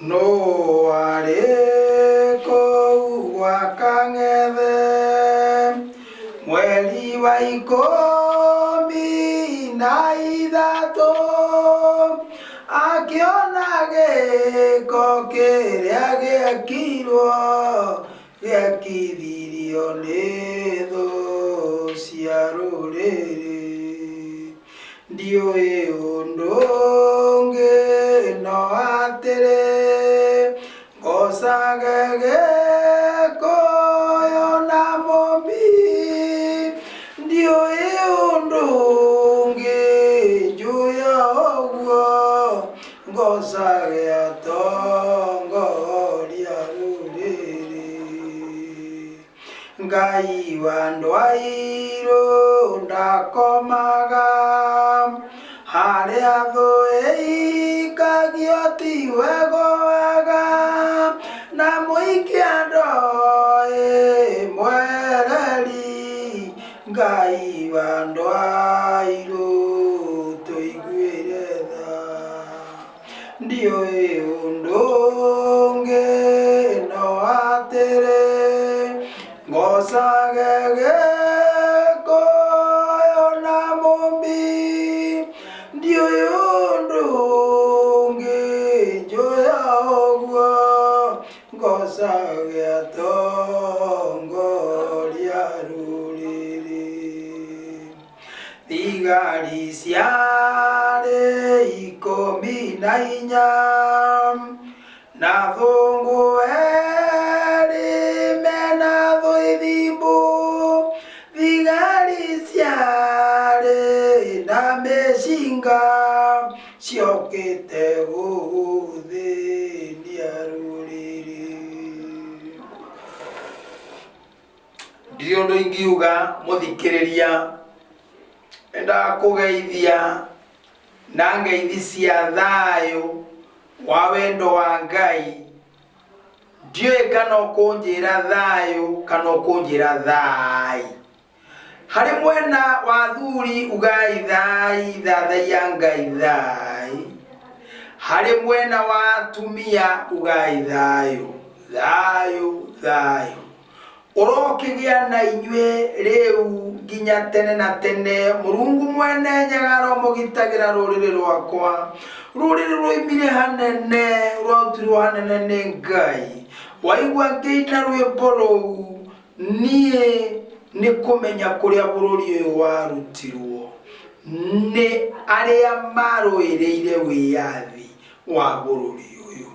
Nũ warĩ kũu gwa Kang'ethe mweri wa 13 akĩona gĩko kĩrĩa gĩekirwo gĩekithirio nĩ thũ cia rũrĩrĩ. Ndiũĩ ũndũ ũngĩ no atĩrĩ, ngocage Gĩkũyũ na Mũmbi. Ndiũĩ ũndũ ũngĩ njũĩ o ũguo, ngocage atongoria a rũrĩrĩ. Ngai wa andũ airũ ndakomaga, harĩa thũ ĩikagio tiwe gũaga, na mũikia ndoĩ mwereri, Ngai wa andũ airũ tũiguĩre tha. Ndiũĩ ũndũ ũngĩ no atĩrĩ, ngocage Gĩkũyũ na Mũmbi. Ndiũĩ ũndũ ũngĩ njũĩ o ũguo, ngocage atongoria a rũrĩrĩ. Thigari ciarĩ 14 na thũngũ erĩ mena thũithimbu. Thigari ciarĩ na mĩcinga ciokĩte gũthĩnia rũrĩrĩ. Ndirĩ ũndũ ingiuga mũthikĩrĩria, nĩndakũgeithia na ngeithi cia thayũ wa wendo wa Ngai. Ndiũĩ kana ũkũnjĩra thayũ kana ũkũnjĩra thai. Harĩ mwena wa athuri ugai thai, thathaiya Ngai thai. Harĩ mwena wa atumia ugai thayũ, thayũ, thayũ. Ũrokĩgĩa na inyuĩ rĩu nginya tene na tene. Mũrungu mwene Nyaga aromũgitagĩra rũrĩrĩ rwakwa. Rũrĩrĩ rwoimire hanene, rwarutirwo hanene nĩ Ngai. Waigua ngĩina rwĩmbo rũu, niĩ nĩ kũmenya kũrĩa bũrũri ũyũ warutirwo nĩ arĩa marũĩrĩire wĩyathi wa bũrũri ũyũ,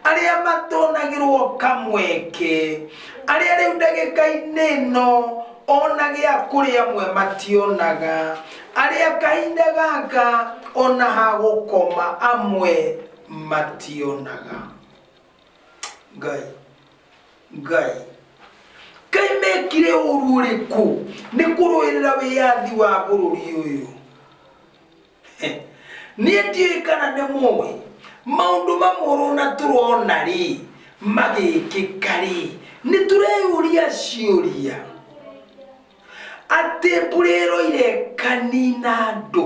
arĩa matonagĩrwo kamweke, arĩa rĩu ndagĩka-inĩ ĩno ona gĩa kũrĩa amwe mationaga, arĩa kahinda gaka ona ha gũkoma amwe mationaga. Ngai, Ngai, Ngai mekire ũru ũrĩkũ nĩ kũrũĩrĩra wĩyathi wa bũrũri ũyũ? Niĩ ndiũĩ kana nĩ mũĩ maũndũ mamwe ũrona tũrona rĩ magĩkĩka rĩ, nĩ tũreyũria ciũria atĩ mbura ĩroire ĩkanina andũ,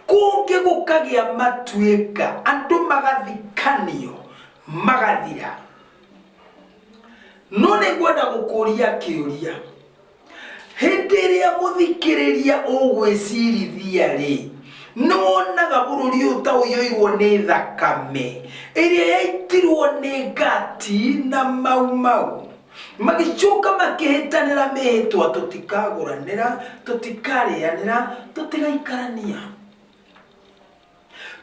kũngĩ gũkagĩa matuĩka, andũ magathikanio magathira. No nĩ ngwenda gũkũria kĩũria. Hĩndĩ ĩrĩa mũthikĩrĩria ũgwĩcirithia-rĩ, nĩwonaga bũrũri ũyũ ta ũiyũirwo nĩ thakame ĩrĩa yaitirwo nĩ Ngati na Mau Mau? Magĩcoka makĩhĩtanĩra mĩhĩtwa, tũtikagũranĩra, tũtikarĩanĩra, tũtigaikarania.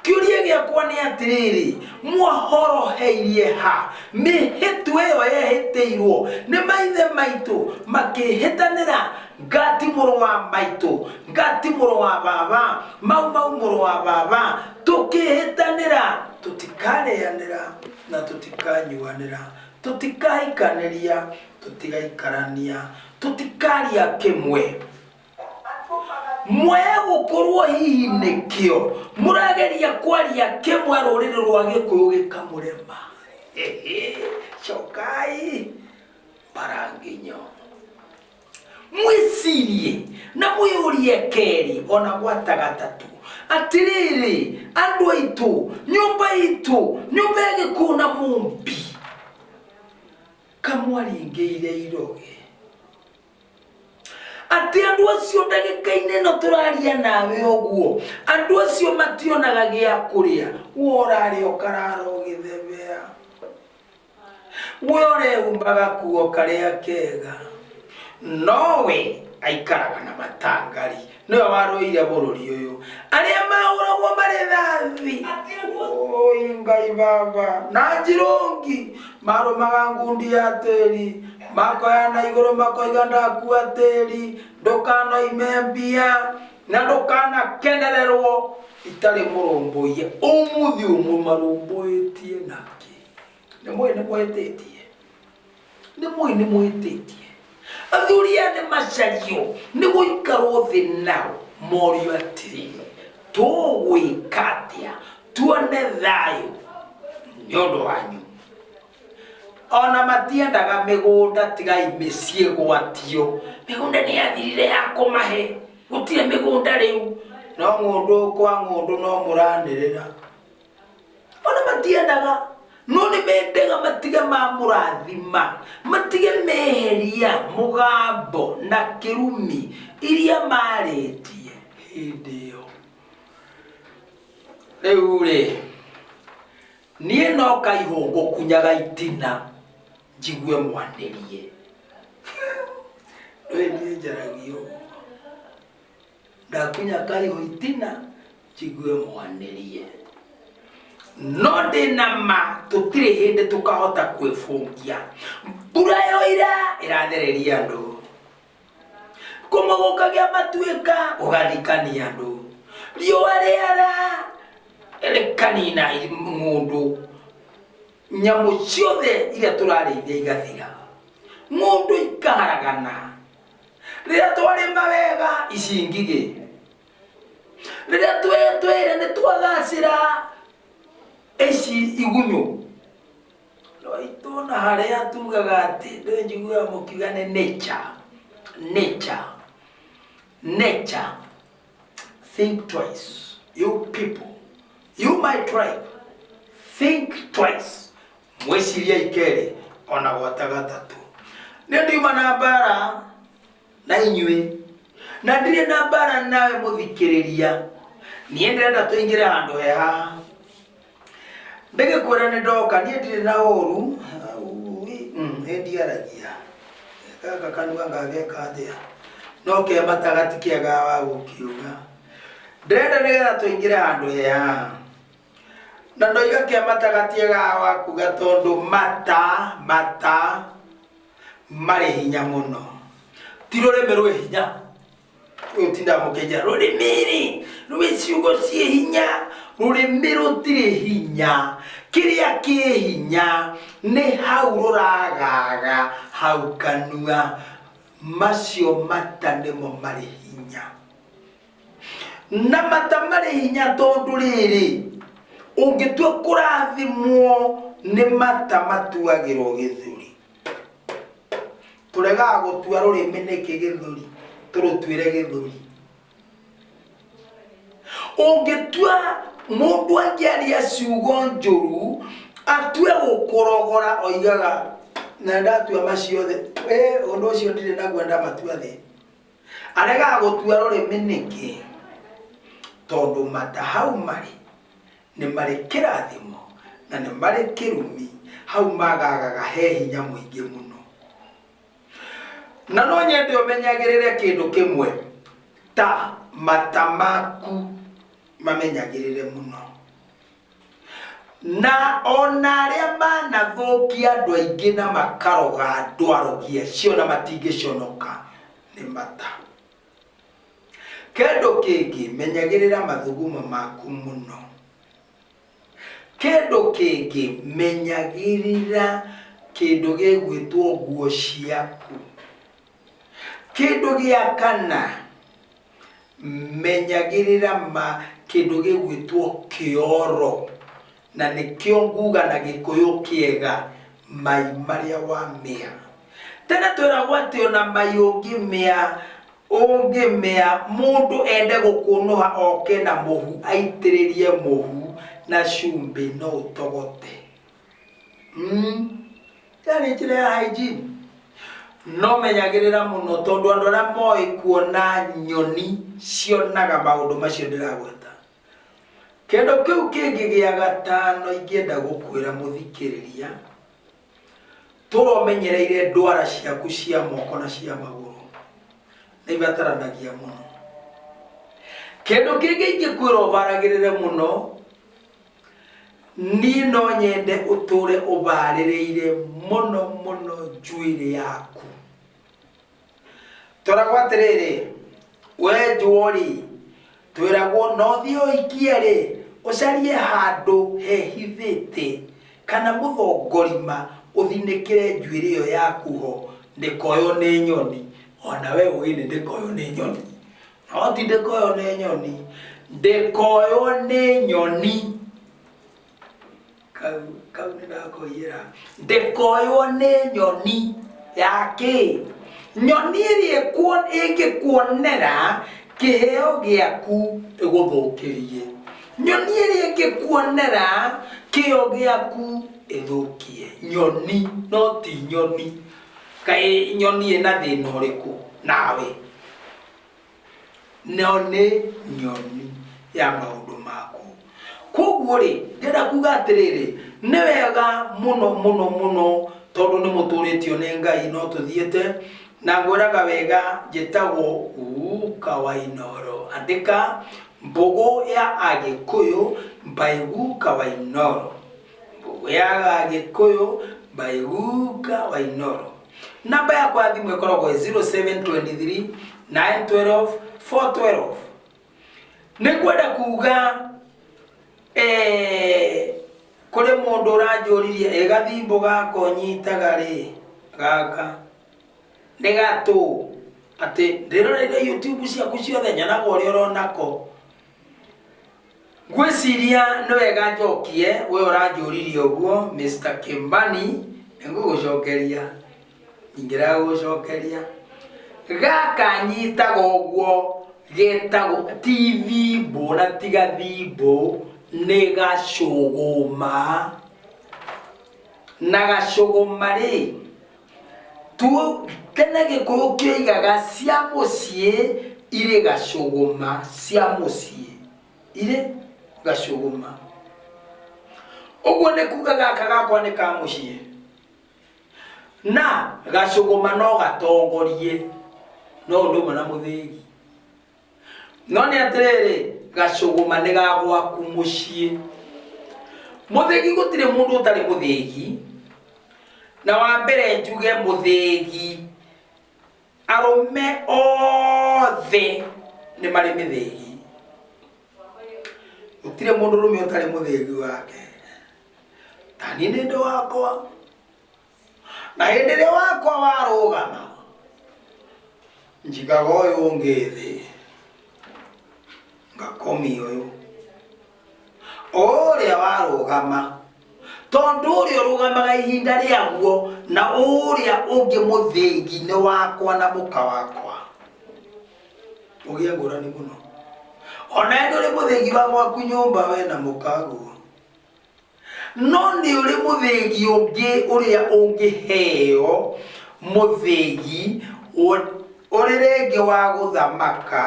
Kĩũria gĩakwa nĩ atĩrĩrĩ, mwahoroheirie ha mĩhĩtwa ĩyo yehĩtĩirwo nĩ maithe maitũ makĩhĩtanĩra Ngati mũrũ wa maitũ, Ngati mũrũ wa baba, Mau Mau mũrũ wa baba, tũkĩhĩtanĩra tũtikarĩanĩra na tũtikanyuanĩra, tũtikahikanĩria, tũtigaikarania, tũtikaria kĩmwe. Mwaya gũkorwo hihi nĩkĩo mũrageria kwaria kĩmwe rũrĩrĩ rwa Gĩkũyũ gĩkamũrema. Cokai mbaranginyo. Mwĩcirie na mwĩyũrie kerĩ ona gwata gatatũ. Atĩrĩrĩ andũ aitũ, nyũmba itũ, nyũmba ya Gĩkũyũ na Mũmbi, kamwaringĩire iroge. Atĩ andũ acio ndagĩka-inĩ ĩno tũraria nawe ũguo, andũ acio mationaga gĩa kũrĩa, we ũrarĩa ũkarara ũgĩthebea. We ũrehumba gakuo karĩa kega, nowe aikaraga na matangari. Nĩwe warũire bũrũri ũyũ. Arĩa mahũragwo marĩthathi, oi Ngai baba, na njirũngi, marũmaga ngundi ya tĩri, makoya na igũrũ makoiga ndakua tĩri, ndũkanoime mbia, na ndũkanakenererwo itarĩ mũrũmbũiye. Ũmũthĩ ũmũmarũmbũĩtie nakĩ? Nĩ mũĩ nĩ mũhĩtĩtie. Nĩ mũĩ nĩ mũhĩtĩtie. Athuri aya nĩ macario nĩ gũikarwo thĩ nao morio atĩrĩrĩ, tũgwĩka atĩa tuone thayũ nĩ ũndũ wanyu? Ona matiendaga mĩgũnda tigai mĩciĩ gwatio. Mĩgũnda nĩ yathirire ya kũmahe, gũtirĩ mĩgũnda rĩu. No ng'ũndũ kwa ng'ũndũ no mũranĩrĩra. Ona matiendaga, no nĩ mendaga matige mamũrathima, matige meheria mũgambo na kĩrumi iria marĩtie hĩndĩ ĩyo. Rĩu rĩ, niĩ no kaihũ ngũkunyaga itina njigue mwanĩrie. Ndũĩ niĩ njaragia ũguo. Ndakunya kaihũ itina njigue mwanĩrie. No ndĩ na ma tũtirĩ hĩndĩ tũkahota kwĩbũngia. Mbura yoira ĩrathereria andũ. Kũmwe gũkagĩa matuĩka gũgathikania andũ. Riũa rĩara rĩkanina ng'ũndũ. Nyamũ ciothe iria tũrarĩithia igathira. Ng'ũndũ ikaharagana. Rĩrĩa twarĩma wega ici ngigĩ. Rĩrĩa twĩre nĩ twagacĩra ici igunyũ. No itũ na harĩa tugaga atĩ ndũĩ njiguaga mũkiuga nĩ nature, nature, nature. Think twice, you people, you my tribe, think twice. Mwĩciriei kerĩ ona gwata gatatũ. Nĩ ndiuma na mbara na inyuĩ na ndirĩ na mbara nawe mũthikĩrĩria. Niĩ ndĩrenda tũingĩre handũ he haha. Ndĩgĩkwĩra nĩ ndoka, niĩ ndirĩ na ũru. Ĩ ndiaragia. Gaka kanua ngageka atĩa? No ke mata gatikĩagaga wa gũkiuga. Ndĩrenda nĩgetha tũingĩre handũ he haha. Na ndoiga ke mata gatiagaga wa kuga tondũ mata, mata marĩ hinya mũno. Ti rũrĩmĩ rwĩ hinya. Ũtinda mũkĩnjĩra rũrĩmĩ-rĩ rwĩ ciugo ciĩ hinya. Rũrĩmĩ rũtirĩ hinya, kĩrĩa kĩ hinya nĩ hau rũragaga hau kanua. Macio mata nĩmo marĩ hinya. Na mata marĩ hinya tondũ rĩrĩ, ũngĩtua kũrathimwo nĩ mata matuagĩrwo gĩthũri. Tũregaga gũtua rũrĩmĩ nĩkĩ gĩthũri? Tũrũtuĩre gĩthũri. Ũngĩtua mũndũ angĩaria ciugo njũru, atue gũkũrogora oigaga na ndatua macio thĩ, ĩ ũndũ ũcio ndirĩ naguo ndamatua thĩ. Aregaga gũtua rũrĩmĩ nĩkĩ? Tondũ mata hau marĩ nĩ marĩ kĩrathimo na nĩ marĩ kĩrumi, hau magagaga he hinya mũingĩ mũno. Na no nyende ũmenyagĩrĩre kĩndũ kĩmwe, ta mata maku mamenyagĩrĩre mũno. Na ona arĩa manathũkia andũ aingĩ na makaroga andũ arogi acio na matingĩconoka nĩ mata. Kĩndũ kĩngĩ, menyagĩrĩra mathugumo maku mũno. Kĩndũ kĩngĩ, menyagĩrĩra kĩndũ gĩgwĩtwo nguo ciaku. Kĩndũ gĩa kana, menyagĩrĩra ma kĩndũ gĩgwĩtwo kĩoro, na nĩkĩo nguga na Gĩkũyũ kĩega, mai marĩa wamĩa. Tene tweragwo atĩ ona mai ũngĩmĩa. Ũngĩmĩa mũndũ ende gũkũnũha oke na mũhu aitĩrĩrie mũhu na cumbĩ no ũtogote. Yarĩ njĩra ya hygiene. No menyagĩrĩra mũno tondũ andũ arĩa moĩ kuona nyoni cionaga maũndũ macio ndĩragweta. Kĩndũ kĩu kĩngĩ gĩa gatano ingĩenda gũkwĩra mũthikĩrĩria, Tũra ũmenyereire ndwara ciaku cia moko na cia magũrũ. Nĩ ibataranagia mũno. Kĩndũ kĩngĩ ingĩkwĩra ũbaragĩrĩre mũno, niĩ no nyende ũtũre ũbarĩrĩire mũno mũno njuĩrĩ yaku. Tweragwo atĩrĩrĩ, wenjwo-rĩ, twĩragwo no ũthiĩ ũikie-rĩ, ũcarie handũ hehithĩte kana mũthongorima ũthinĩkĩre njuĩrĩ ĩyo yaku ho ndĩkoywo nĩ nyoni. Ona we ũĩ nĩ ndĩkoywo nĩ nyoni. No ti ndĩkoywo nĩ nyoni, ndĩkoywo nĩ nyoni. Kau kau nĩ ndakũiyĩra. Ndĩkoywo nĩ nyoni ya kĩ? Nyoni ĩrĩa ĩngĩkuonera kĩheo gĩaku ĩgũthũkĩrie. Nyoni ĩrĩa ĩngĩkuonera kĩo gĩaku ĩthũkie. Nyoni no ti nyoni. Kaĩ nyoni ĩna thĩna ũrĩkũ nawe? No nĩ nyoni ya maũndũ maku. Koguo rĩ, ndĩrenda kuga atĩrĩrĩ, nĩ wega mũno mũno mũno tondũ nĩ mũtũrĩtio nĩ Ngai no tũthiĩte na ngwĩraga wega njĩtagwo Guka wa Inooro. Andĩka mbũgũ ya Agĩkũyũ by Guka wa Inooro. Mbũgũ ya Agĩkũyũ by Guka wa Inooro. Namba yakwa ya thimũ ĩkoragwo ĩ 0723 912 412. Nĩ ngwenda kuga eh, kũrĩ mũndũ ũranjũririe ĩ gathimbũ gaka ũnyitaga rĩ gaka nĩ gatũ atĩ ndĩroreire YouTube ciaku ciothe nyonaga ũrĩa ũronako. Ngwĩciria nĩ wega njokie we ũranjũririe ũguo Mr. Kimani, nĩ ngũgũcokeria, ndingĩrega gũgũcokeria. Gaka nyitaga ũguo getagwo ti thimbũ na ti gathimbũ, nĩ gacũgũma. Na gacũgũma rĩ, tene Gĩkũyũ kĩoigaga cia mũciĩ irĩ gacũgũma, cia mũciĩ. Irĩ gacũgũma. Ũguo nĩ kuga gaka gakwa nĩ ka mũciĩ. Na gacũgũma no gatongorie no ũndũ ũmwe na mũthĩgi. No nĩ atĩrĩrĩ, gacũgũma nĩ ga gwaku mũciĩ. Mũthĩgi gũtirĩ mũndũ ũtarĩ mũthĩgi. Na wa mbere njuge mũthĩgi Arũme othe nĩ marĩ mĩthĩgi. Gũtirĩ mũndũrũme ũtarĩ mũthĩgi wake. Ta niĩ nĩ ndĩ wakwa. Na hĩndĩ ĩrĩa wakwa warũgama, njigaga ũyũ ũngĩ thĩ, ngakomia ũyũ. Ũrĩa warũgama, tondũ ũrĩa ũrũgamaga ihinda rĩaguo na ũrĩa ũngĩ mũthĩgi nĩ wakwa na mũka wakwa. Ũgĩe ngũrani mũno. Ona ĩ ndũrĩ mũthĩgi wa gwaku nyũmba we na mũkaguo. No nĩ ũrĩ mũthĩgi ũngĩ ũrĩa ũngĩheo mũthĩgi ũrĩ rĩngĩ wa gũthamaka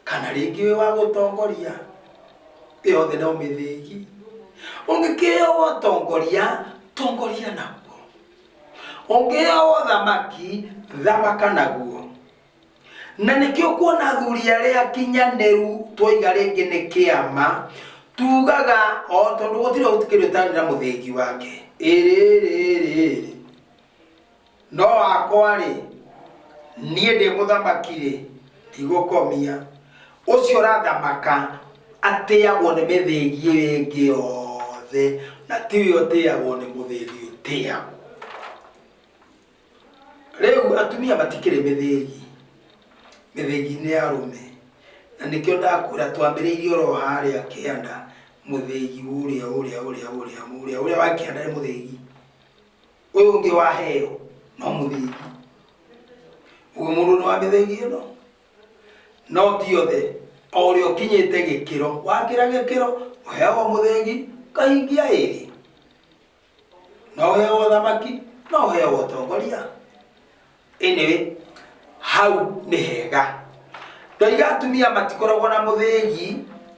kana rĩngĩ wĩ wa gũtongoria. Yothe no mĩthĩgi. Ũngĩkĩheo ũtongoria, tongoria naguo. Ũngĩheo ũthamaki, thamaka naguo. Na nĩkĩo ũkuona athuri arĩa akinyanĩru twoiga rĩngĩ nĩ kĩama, tugaga o tondũ gũtirĩ gũtikĩrĩ ũtarĩ na mũthĩgi wake. Ĩrĩ ĩrĩ ĩrĩ ĩrĩ. No wakwa-rĩ, niĩ ndĩ mũthamaki-rĩ, ndigũkomia. Ũcio ũrathamaka atĩagwo nĩ mĩthĩgi ĩyo ĩngĩ yothe, na tiwe ũtĩagwo nĩ mũthĩgi ũtĩagwo. Rĩu atumia matikĩrĩ mĩthĩgi, mĩthĩgi nĩ ya arũme. Na nĩkĩo ndakwĩra twambĩrĩirie oro harĩa kĩanda, mũthĩgi ũrĩa ũrĩa ũrĩa ũrĩa ũrĩa ũrĩa wa kĩanda nĩ mũthĩgi. Ũyũ ũngĩ waheo no mũthĩgi. Ũguo mũndũ nĩ wa mĩthĩgi ĩno. No ti othe, o ũrĩa ũkinyĩte gĩkĩro, wakĩra gĩkĩro, ũheagwo mũthĩgi, ũkahingia ĩrĩ. No ũheagwo ũthamaki, no ũheagwo ũtongoria. Anyway, hau nĩ hega. Ndoiga atumia matikoragwo na mũthĩgi,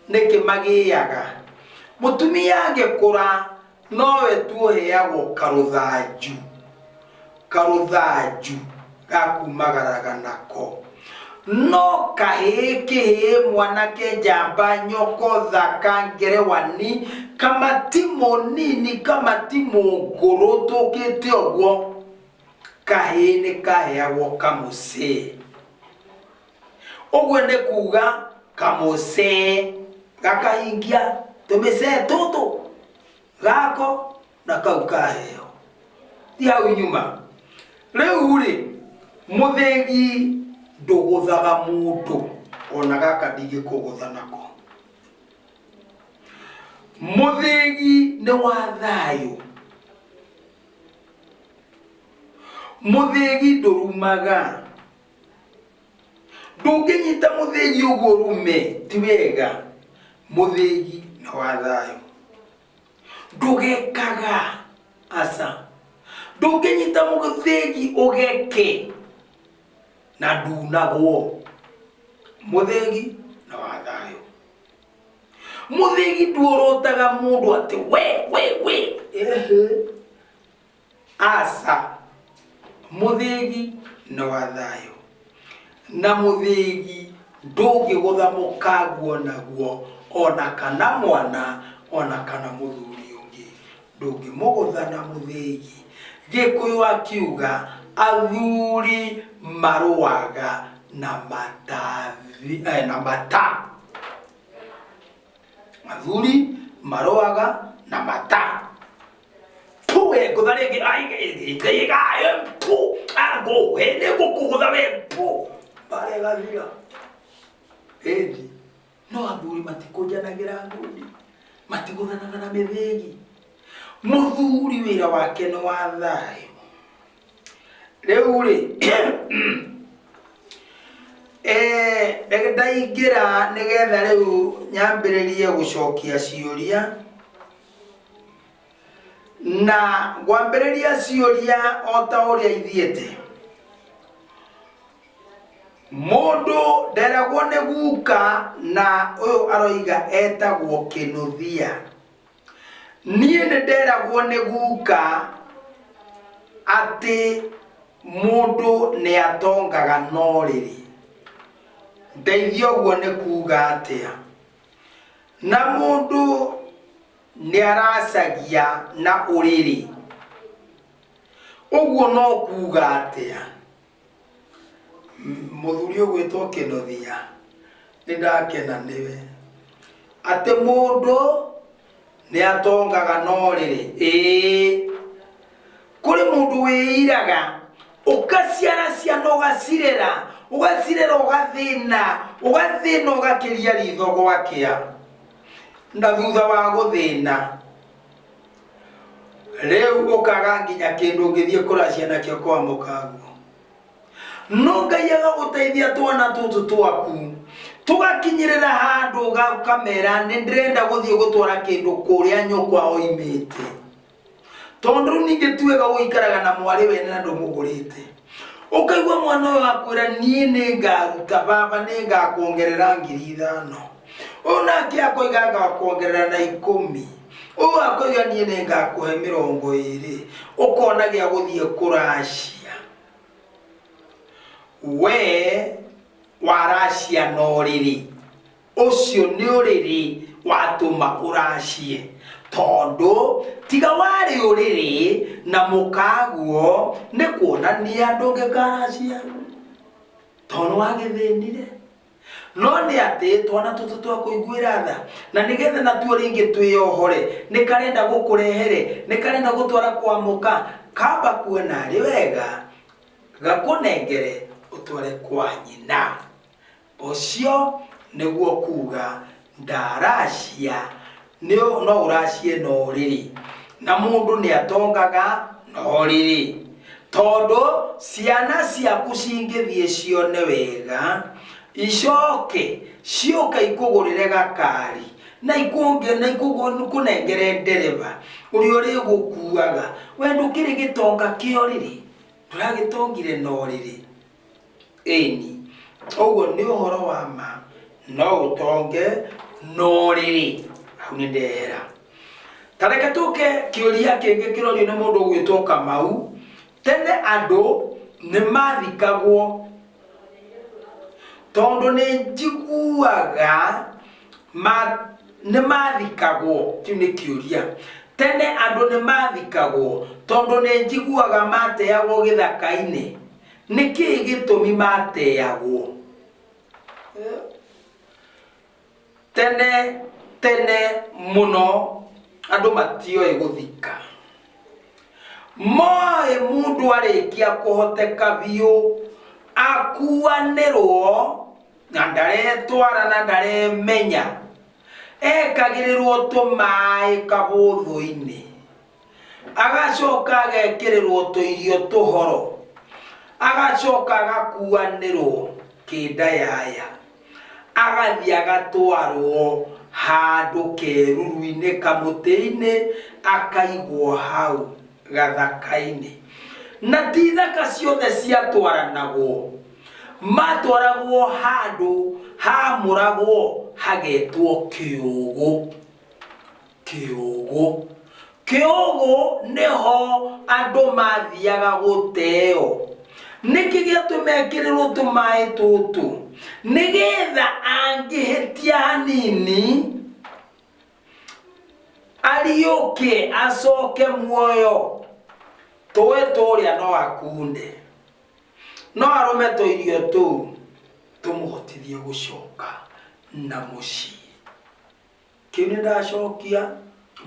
nĩkĩ magĩaga? Mũtumia angĩkũra, nowe tu ũheagwo karũthanju. Karũthanju ga kumagaraga nako. No kahĩĩ kĩhĩĩ mwanake njamba nyoko thaka ngerewani kamatimũ nini kamatimũ ngũrũ tũkĩte ũguo kahĩĩ nĩ kaheagwo kamũcee. Ũguo nĩ kuga kamũcee gakahingia tũmĩcee tũtũ gako na kau kaheo ti hau nyuma rĩu rĩ mũthĩgi ndũgũthaga mũndũ ona gaka ndingĩkũgũtha nako mũthĩgi nĩ wa thayũ mũthĩgi ndũrumaga ndũngĩnyita mũthĩgi ũguo rume ti wega mũthĩgi nĩ wa thayũ ndũgekaga aca ndũngĩnyita mũthĩgi ũgeke na ndunagwo mũthĩgi na wa thayũ mũthĩgi nduorotaga mũndũ atĩ we we we ehe Aca, mũthĩgi nĩ wa thayũ, na mũthĩgi ndũngĩgũtha mũkaguo naguo, o na kana mwana, o na kana mũthuri ũngĩ, ndũngĩmũgũtha na mũthĩgi. Gĩkũyũ akiuga, athuri marũaga na matathi, eh, na mata. Athuri marũaga na mata. Tu we ngũtha rĩngĩ aiga tu angũ we nĩ ngũkũgũtha we tu mbara ĩgathira ĩndi no athuri matikũnjanagĩra ngundi matigũthanaga na mĩthĩgi mũthuri wĩra wake nĩ wa thayũ rĩu rĩ eh, ndaingĩra nĩgetha rĩu nyambĩrĩrie gũcokia ciũria Na ngwambĩrĩria ciũria o ta ũrĩa ithiĩte. Mũndũ nderagwo nĩ guka na ũyũ aroiga etagwo Kĩnũthia. Niĩ nĩ nderagwo nĩ guka atĩ mũndũ nĩ atongaga no rĩrĩ. Ndeithia ũguo nĩ kuga atĩa? Na mũndũ nĩaracagia na ũrĩrĩ. Ũguo no kuuga atĩa? Mũthuri ũgwĩtwo Kĩnuthia, nĩndakena nĩwe. Atĩ mũndũ nĩatongaga na ũrĩrĩ? Ĩĩ. Kũrĩ mũndũ wĩiraga, ũkaciara ciana ũgacirera, ũgacirera ũgathĩna, ũgathĩna ũgakĩria ritho gwakĩa. Na thutha wa gũthĩna, rĩu ũkaga nginya kĩndũ ũngĩthiĩ kũracia nakĩo kwa mũkaguo. No Ngai agagũteithia twana tũtũ twaku tũgakinyĩrĩra handũ ũkamera nĩ ndĩrenda gũthiĩ gũtwara kĩndũ kũrĩa nyũkwa oimĩte. Tondũ rĩu ningĩ ti wega gũikaraga na mwarĩ wene na ndũmũgũrĩte. Ũkaigua mwana ũyũ akwĩra niĩ nĩ ngaruta baba nĩ ngakuongerera 5,000. Ũyũ nake akoiga ngakuongerera na 10. Ũyũ akoiga niĩ nĩ ngakũhe 20. Ũkona gĩa gũthiĩ kũracia. We waracia na ũrĩrĩ. Ũcio nĩ ũrĩrĩ watũma ũracie, tondũ tiga warĩ ũrĩrĩ na mũkaguo nĩ kuonania ndũngĩkaracia, tondũ nĩ wagĩthĩnire. No nĩ atĩ twana tũtũ twa kũiguĩra tha, na nĩgetha natuo rĩngĩ twĩyohore, nĩ karenda gũkũrehere, nĩ karenda gũtwara kwa mũka, kamba kuona arĩ wega gakũnengere ũtware kwa nyina. Ũcio nĩguo kuuga ndaracia nĩ no ũracie na ũrĩrĩ. Na mũndũ nĩ atongaga na ũrĩrĩ. Tondũ ciana ciaku cingĩthiĩ cione wega, icoke ciũke ikũgũrĩre gakari na ikũnge na ikũnengere ndereba ũrĩa ũrĩgũkuaga, we ndũkĩrĩ gĩtonga kĩa ũrĩrĩ, ndũragĩtongire na ũrĩrĩ. Ĩni, ũguo nĩ ũhoro wa ma, no ũtonge na ũrĩrĩ. Hau nĩ ndehera. Ta reke tũke kĩũria kĩngĩ kĩrorio nĩ mũndũ ũgwĩtwo Kamau. Tene andũ nĩ mathikagwo tondũ nĩ njiguaga ma, nĩ mathikagwo. Kĩu nĩ kĩũria. Tene andũ nĩ mathikagwo tondũ nĩ njiguaga mateagwo gĩthaka-inĩ. Nĩ kĩĩ gĩtũmi mateagwo? Tene tene mũno andũ matioĩ gũthika. Moĩ mũndũ arĩkia kũhoteka biũ akuanĩrwo na ndaretwara na ndaremenya, ekagĩrĩrwo tũmaĩ kabũthũ-inĩ, agacoka agekĩrĩrwo tũirio tũhoro, agacoka agakuanĩrwo kĩndayaya. Agathiĩ agatwarwo handũ keruru-inĩ kamũtĩ-inĩ akaigwo hau gathaka-inĩ. Na ti ithaka ciothe ciatwaranagwo, matwaragwo handũ haamũragwo hagetwo kĩũgũ. Kĩũgũ. Kĩũgũ nĩho andũ mathiaga gũteo. Nĩkĩ gĩatũma ekĩrĩrwo tũmaĩ tũtũ? Nĩgetha angĩhĩtia hanini, ariũke acoke muoyo. Tũĩ tũrĩa no akunde. No arũme tũirio tũu tũmũhotithie gũcoka na mũciĩ. Kĩu nĩ ndacokia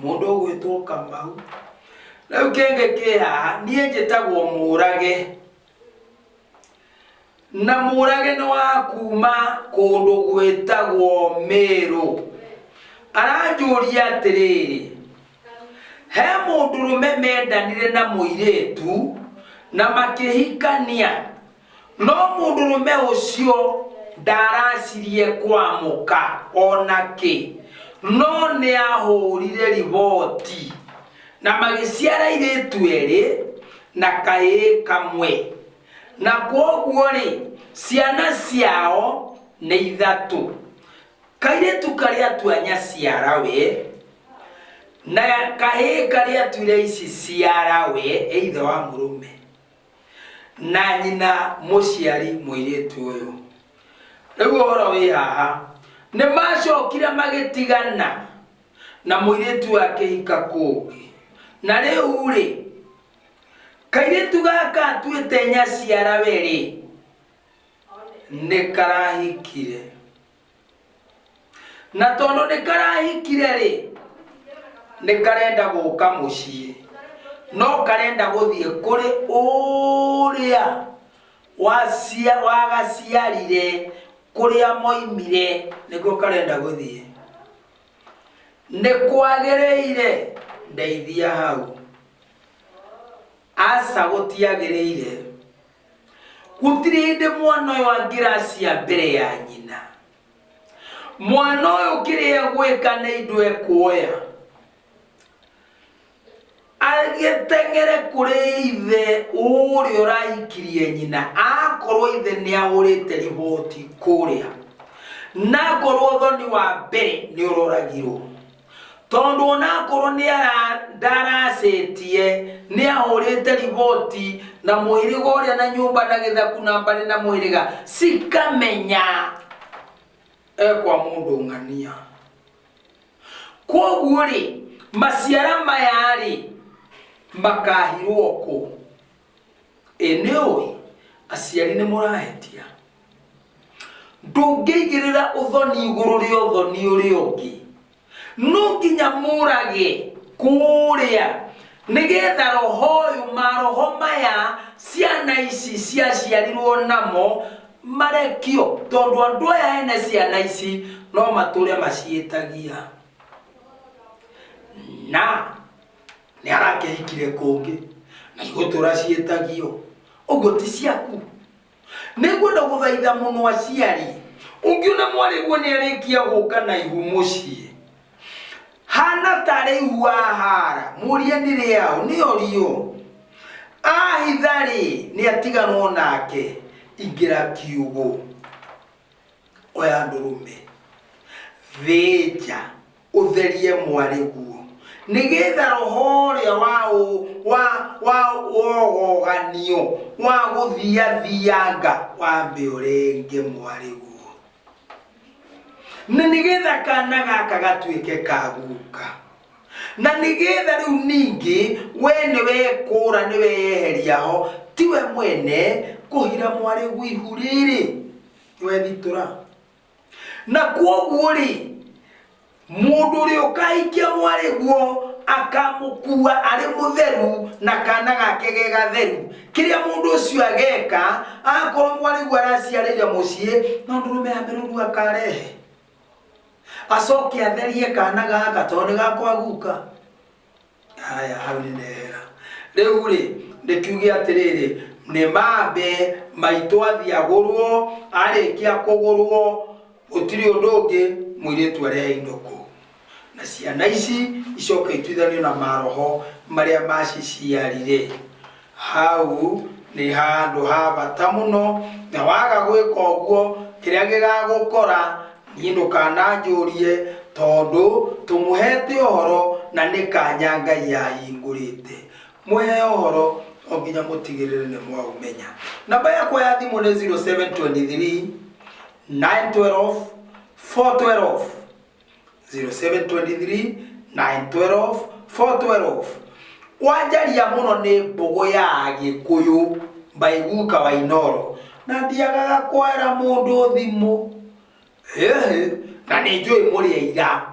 mũndũ ũgwĩtwo Kamau. Rĩu kĩngĩ kĩ haha, niĩ njĩtagwo Mũrage. Na Mũrage nĩ wa kuma kũndũ gwĩtagwo Mĩrũ. Aranjũria atĩrĩrĩ, he mũndũrũme mendanire na mũirĩtu na makĩhikania No mũndũrũme ũcio ndaracirie kwamũka o na kĩ, no nĩahũũrire riboti, na magĩciara airĩtu erĩ na kahĩĩ kamwe. Na kwoguo-rĩ, ciana ciao nĩ ithatũ. Kairĩtu karĩa atua nyaciarawe, na kahĩĩ karĩa atuire ici ciarawe, e ithe wa mũrũme. Na nyina mũciari mũirĩtu ũyũ. Rĩu ũhoro wĩ haha, nĩ macokire magĩtigana na mũirĩtu ũyũ akĩhika kũngĩ. Na rĩu rĩ, kairĩtu gaka atuĩte nyaciarawe rĩ, nĩ karahikire. Na tondũ nĩ karahikire-rĩ, nĩ karenda gũka mũciĩ, no karenda gũthiĩ kũrĩ ũrĩa wagaciarire, kũrĩa moimire, nĩkuo karenda gũthiĩ. Nĩ kwagĩrĩire? Ndeithia hau. Aca gũtiagĩrĩire. Gũtirĩ hĩndĩ mwana ũyũ angĩracia mbere ya nyina. Mwana ũyũ kĩrĩa egwĩka nĩ indo ekuoya agĩteng'ere kũrĩ ithe ũrĩa ũrahikirie nyina, akorwo ithe nĩ ahũrĩte riboti kũrĩa, na akorwo thoni wa mbere nĩ ũroragirwo. Tondũ onakorwo nĩ ndaracĩtie, nĩ ahũrĩte riboti na mũhĩrĩga ũrĩa na nyũmba na gĩthaku na mbarĩ na mũhĩrĩga cikamenya e kwa mũndũ ng'ania. Kwoguo rĩ, maciara maya rĩ, makahirwo kũ? Ĩ nĩ ũĩ aciari nĩ mũrahĩtia. Ndũngĩigĩrĩra ũthoni igũrũ rĩa ũthoni ũrĩa ũngĩ. No nginya mũrage kũrĩa nĩgetha roho ũyũ maroho maya ciana ici ciaciarirwo namo marekio, tondũ andũ aya ene ciana ici no matũre maciĩtagia. Na nĩ arakĩhikire kũngĩ. Na igũtũra ciĩtagio ũguo ti ciaku. Nĩngwenda gũthaitha mũno aciari, ũngĩona mwarĩguo nĩ arĩkia gũka na ihu mũciĩ, hana ta rĩu wahara, mũrie nĩ rĩaũ, nĩ orio. Ahitha rĩ, nĩ atiganwo nake, ingĩra kiugũ. Oya ndũrũme, thĩnja, ũtherie mwarĩguo, nĩgetha roho ũrĩa wa wa wa wogoganio wa gũthiathianga wambe ũrenge mwarĩguo, na nĩgetha kana gaka gatuĩke ka guka, na nĩgetha rĩu ningĩ we nĩwekũra nĩweyeheria ho, tiwe mwene kũhira mwarĩguo ihu rĩrĩ nĩwethitũra. Na kwoguo-rĩ, mũndũ ũrĩa ũkahikia mwarĩguo akamũkua arĩ mũtheru na kana gake ge gatheru. Kĩrĩa mũndũ ũcio ageka, akorwo mwarĩguo araciarĩire mũciĩ, no ndũrũme ya mĩruru akarehe. Acoke atherie kana gaka tondũ nĩ gakwa guka. Haya, hau nĩ ndehera. Rĩu rĩ, ndĩkiuge atĩrĩrĩ, nĩ mambe maitũ athiĩ agũrwo, arĩkia kũgũrwo, gũtirĩ ũndũ ũngĩ, mũirĩtu arehe indo kũu. Na ciana ici icoke ituithanio na maroho marĩa maciciarire. Hau nĩ handũ ha bata mũno, na waga gwĩka ũguo, kĩrĩa gĩgagũkora, niĩ ndũkananjũrie, tondũ tũmũhete ũhoro na nĩ kanya Ngai ahingũrĩte. Mũhe ũhoro o nginya mũtigĩrĩre nĩ mwaũmenya. Namba yakwa ya thimũ nĩ 0723 912 412. 0723 912 412. Wanjaria mũno nĩ mbũgũ ya Agĩkũyũ Mbaiguka wa Inoro, na ndiagaga kwera mũndũ thimũ. Ĩhĩ, na nĩ njũĩ mũrĩ aira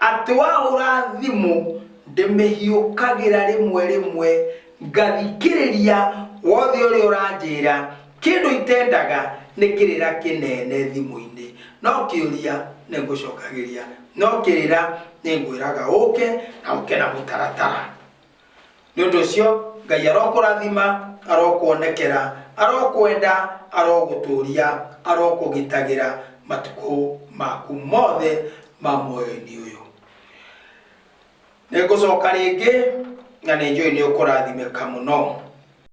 atĩ wahũra thimũ ndĩmĩhiũkagĩra rĩmwe rĩmwe ngathikĩrĩria wothe ũrĩa ũranjĩra. Kĩndũ itendaga nĩ kĩrĩra kĩnene thimũ-inĩ. No kĩũria nĩ ngũcokagĩria, no kĩrĩra nĩ ngwĩraga ũke na ũke na mũtaratara. Nĩ ũndũ ũcio Ngai arokũrathima, arokuonekera, arokwenda, arogũtũria, arokũgitagĩra matukũ maku mothe ma muoyo-inĩ ũyũ. Nĩ ngũcoka rĩngĩ na nĩ njũĩ nĩ ũkũrathimĩka mũno.